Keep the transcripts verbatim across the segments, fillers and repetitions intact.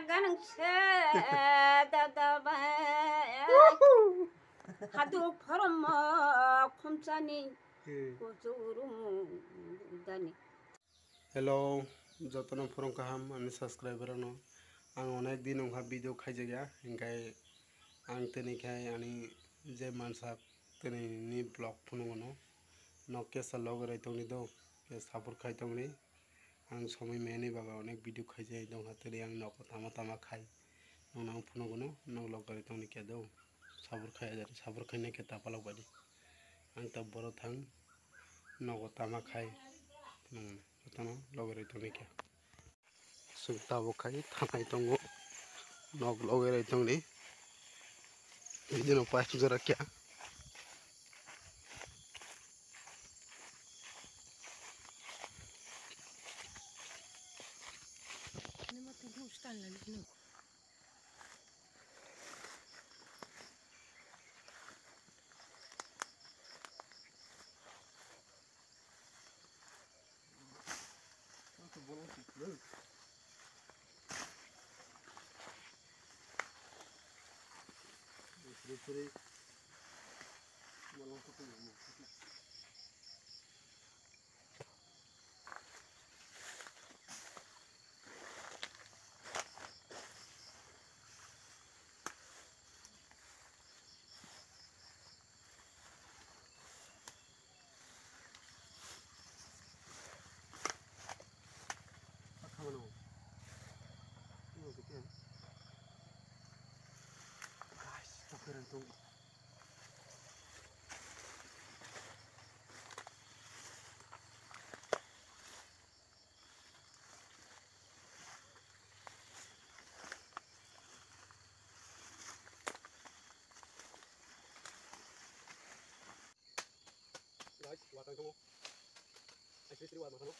Ganang se dada ba. Haduk phorom khumsani kuchurum dani. Hello, jotono phorong kaham ani subscriber rokno. Ang onek din wngkha video khaijakya, hinkhe ang tini khai ani je mansak tini ni vlog phunukno. Nok kesa loge roi tongni do, ke support khai tongni. Ang somoi meni baga onek video khaijai tongkha, tini ang nogo tama tama khai. Nokno ang phunukno, nok loge roi tongni kya do. Support khai, support khaina khe tapalok badi. Ang ta boro thang. Nogo tama khai, nwng jotono loge roi tongni khe. Chwng tabuk khai thanai tongo, nok loge roi tongni. Bidino pipe jora kya. Guys, watang tongo. Asli sri watang tongo.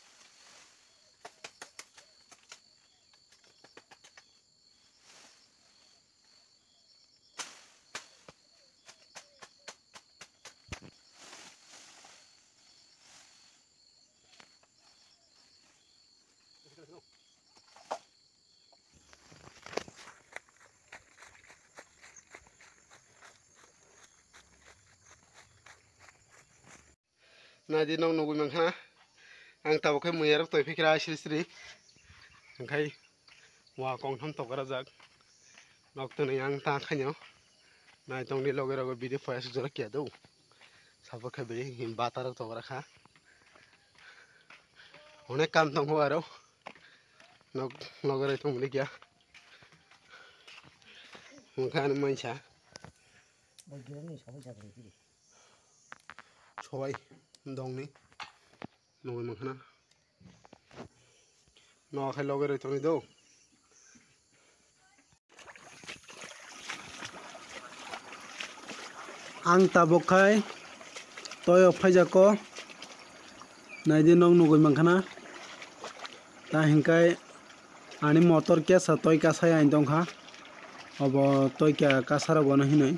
Naidi nok nugui mankha, ang tabuk khe muya rok toi phikra siri siri, hwnkhe wa kongtham tokra jak, nok twnwi ang ta khaino, nai tongni loge rogo bidi phoya sujak ya do, sabo khe bidi him bata rok tokra kha, onek kam tongo aro, nok loge rok tongmani kya, hwnkhe ani mansa. Sobai dongni nugui mankha na. No khai loge roi tongni do. Ang tabuk khai toyo phaijako. Naidi nok nugui mankha na. Ta hinkai ani motor kesa toi kasai ani tongkha. Obo toi kya kasarok bono hinwi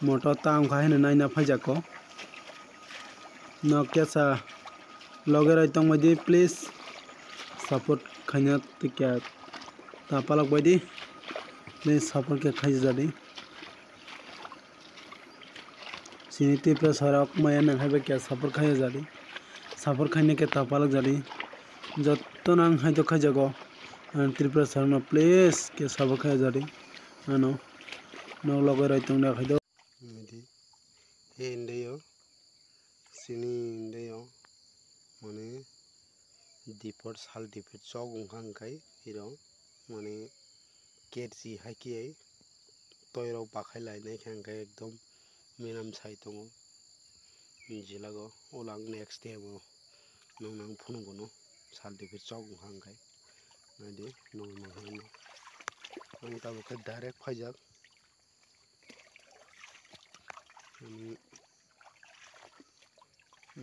motor ta wngkha hinwi naina phaijako. Nok kesa loge roi tongbaidi, please support khaina tei kya ta palak baidi, please support khe khaijadi. Chini Tripura sarok maya nang hai bai khe support khai jadi, support khaina khe ta palak jadi. Jotto nang hai to khaijago, ang Tripura sarokno please khe support khai jadi. Ano nok loge roi tong da khai do. Midi he indeyo, chini indeyo mane dipor sal dipor chok wngkha hwnkhe hiro mane kerchi hai khe toirok bakhai lainai khe hwnkhe ekdom minam sai tongo. Jelago ulo ang next day bo nokno ang phunukgo no sal dipor chok wngkha hwnkhe naidi nokni mokol no ang tabuk khe direct phaijak. Ani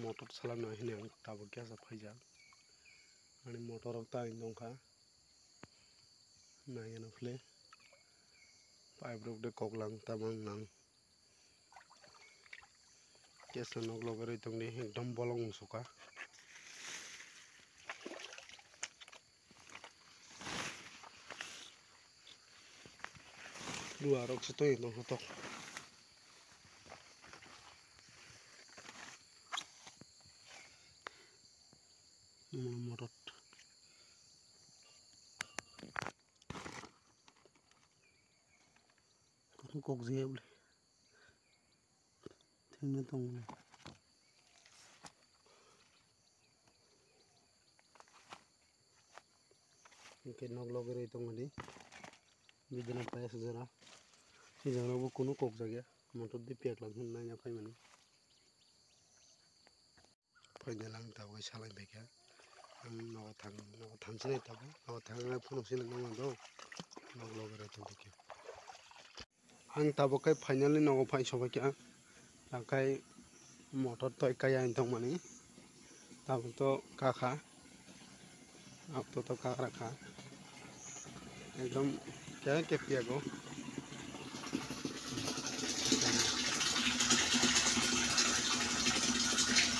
motor salamna hwnwi ang tabuk khe asa phaijak. Ani motor rok ta ani nungkha. Naiya no phile pipe rok de kok lang tamang nang. Kesa nok loge roi tongdi ekdom bolong wngsuka. Duarok se tongwi tong hotok. Motor. Kok jaya bole. Thengno tong. Hingke nok loge roi tongmani. Bidino payas jora. Sijak nogo kunu kok jagya. Motor di piyaklang hin naina phaimani. Phaina lang tabuk salai baikha. Ang nogo thang, nogo thangsinai tabuk. Nogo thangna phunuk sinai nangma do. Nok loge roi tongkhe. Ang tabuk khe finally nogo phai sobaikha. Tangkhai motor toi kaya wng tongmani. Tabuk to kakha. Abo to kakra kha. Ekdom khe khe piyago.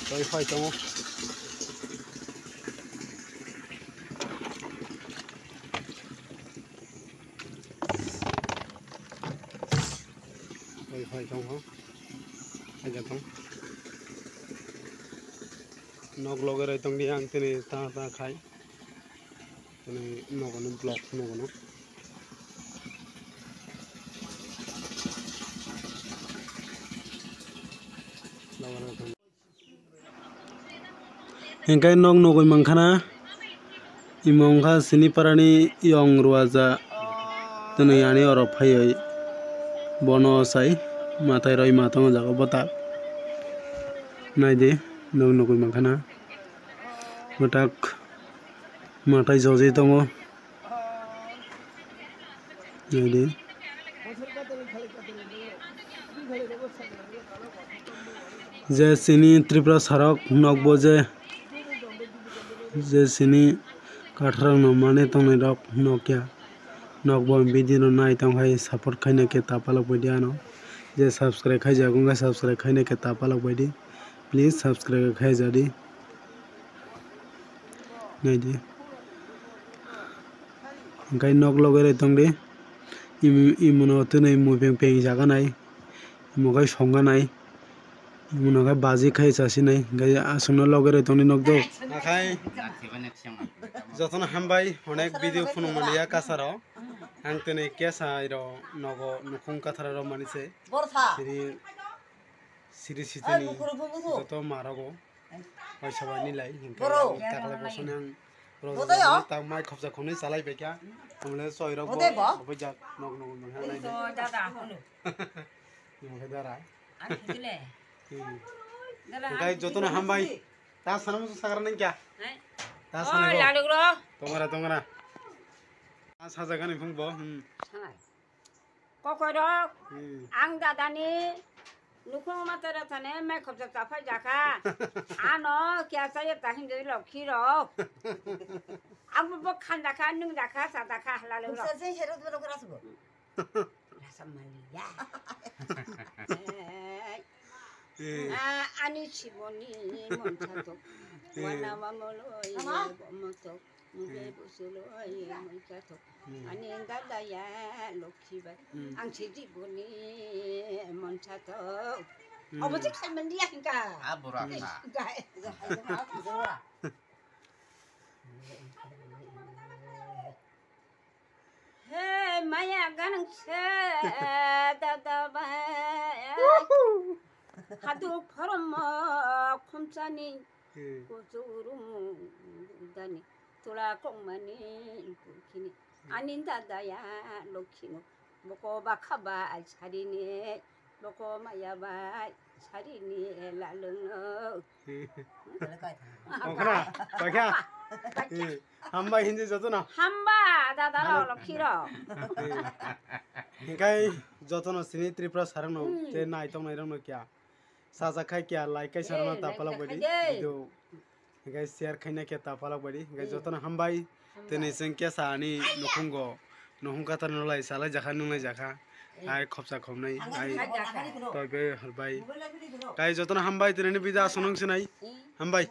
Toi phai tongo. Hoi, hoi, tong ho. Aja tong. Nok loge roi tong di ang tini ta ta khai. Tini nogo no block nogo no. Loge roi tong. Hingke nok nogoi mankhana, imo wngkha sini parani yong ruaja, tini yani oro phaioi bono sai matai roi ma tongo jaga bwtak. Naidi, nok nogoi mankhana, bwtak matai jojoi tongo. Naidi. Je sini Tripura sarok nokbo je, je sini kathar rok no mane tongnai rok nokya. Nokbo video no nai tong hai support khaina khe tapalok baidi ano. Je subscribe khaijak wngkha subscribe khaina khe tapalok baidi. Please subscribe khaijadi. Naidi. Hingke nok loge roi tongdi. Im-, imono twnwi mui peng peng jaga nai. Imo khe songga nai. Imono khe baji khai chasi nai. Hingke aswkno loge roi tongdi nok do. Nakhai. Jotono hambai, onek video phunuk manliya kasaro. Ang twnwi kesa iro nogo nukhung kathara rok mani se. Siri, siri sitini joto marogo. Waisa bai nilai, hingke taklai bosoni ang rojak tak mai khopsa khonwi chalai baikha. Amle soi rok bo, bo jak nog nog mangha nai. Dada, hunu. Nang khe dara. Ang khajile. Hmm. Dada, hingke jotono hambai. Ta sana musu sagra nang kya? Hai. Ta sana. Oi, laluk ro. Tongara, tongara. Ta sajagani phung bo. Hmm. Hai. Kokoirok, hmm, ang dadani nukhung matara thane mai khopsa chaphai jakha. Ano kya chaye ta hindui lokhi rok. Ang bo khan jakha, nung jakha, sa jakha, halalo rok. Nungsa jeng herot bo rok rasugo. Rasa maliya. Eh. Ah, ani chiboni monchatok. Eh. Wana mamolo ye bomotok. Mungke busulo ye monchatok. Hmm. Ani dadaya lokhi bai. Hmm. Ang chidi boni monchatok. Hmm. Obo chik sai mandiya hingka. Ah, burak na. Gai. He maya ganang se dada bai. Hadu phorom khumchani. Hmm. Kuchurum dani tula kongmani purkhini. Ani dadaya lokhino boko bakha bai sarini, boko maya bai sarini lalungno. Ongkhana, paikha. Hambai hindi jotono. Hamba dada ro lokhiro. Hingkai jotono sini Tripura sarangno, hmm, te nai tong nai rokno kya. Sajak khai kya like kaisa rwna tapalok baidi video. Hingke share khaina khe tapalok baidi. Hingke jotono hambai. Tini chwng kesa ani nukhungo. Nukhung katar nulai salai jakha nunglai jakha. Ai khopsa khopnai ai. Toibe horbai. Kai jotono hambai tini video asonong sinai. Hambai.